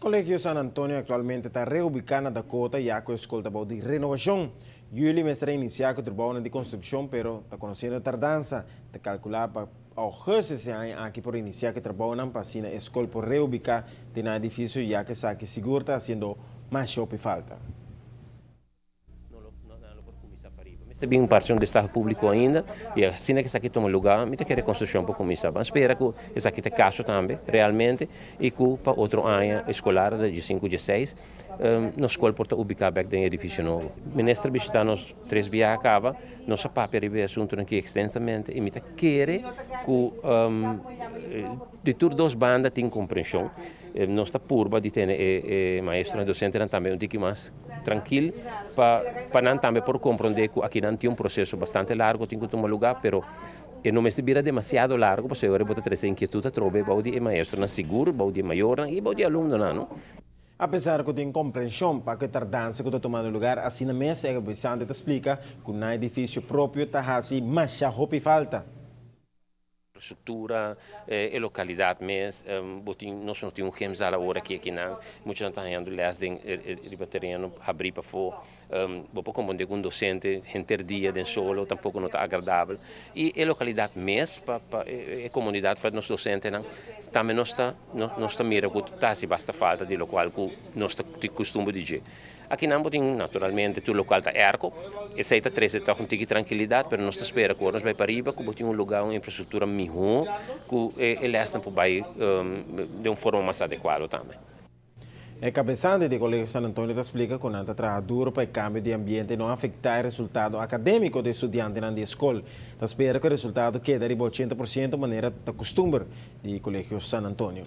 Colegio San Antonio actualmente ta reubica na Dakota, ya cu e scol ta den renovacion. Juli mester inicia cu e trabou di construccion, pero ta conociendo tardansa. Ta calcula pa augustus e aña aki por inicia cu e trabou pa asina e scol por reubica den e edificio, ya cu esaki sigur ta haciendo mas falta. Tin un parti di estado publico ainda y asina cu esaki tuma luga, mi kier construccion pa cuminsa. Ban spera cu esaki ta caso tambe, realmente, y cu pa otro aña escolar di 5 di 6, nos scol por ta ubica den e edificio nobo. Minister a bishita nos tres biaha caba, nos a papia riba e asunto aki extensamente y mi ta kere cu di tur dos banda tin comprension. Nos ta purba di tene e maestro y docente tambe un poco mas trankil pa nan tambe por comprende cu aki nan tin un proceso bastante largo tin cu tuma luga, pero e no mester bira demasiado largo, pasobra bo ta trece inquietud atrobe bou di maestro nan sigur, bou di mayor y bou di alumno nan, no? Apesar cu tin comprension pa e tardansa cu ta tumando luga, asina mes e cabesante ta splica cu un edificio propio ta haci mas hopi falta. Infrastructura e localidad mes, nos no tin un gymzaal awor aki nan, mucha nan ta hayando les den riba tereno habri pafo, bo por comprende cu un docente henter dia den solo tampoco no ta agradabel y e localidad mes pa e comunidad, pa nos docente nan tambe nos ta mira cu ta basta falta di locual cu nos ta custumber di dje. Aki nan tin naturalmente tur locual ta airco, esey ta trece ta un tiki trankilidad, pero nos ta spera cu nos bay pariba, cu tin un luga, un infrastructura miho, cu e les por bay di un forma mas adecua tambe. E cabesante di Colegio San Antonio ta splica cu nan ta traha duro pa e cambio di ambiente no afecta e resultado academico di studiantenan di scol. Ta spera cu e resultado keda riba 80% manera ta custumber di Colegio San Antonio.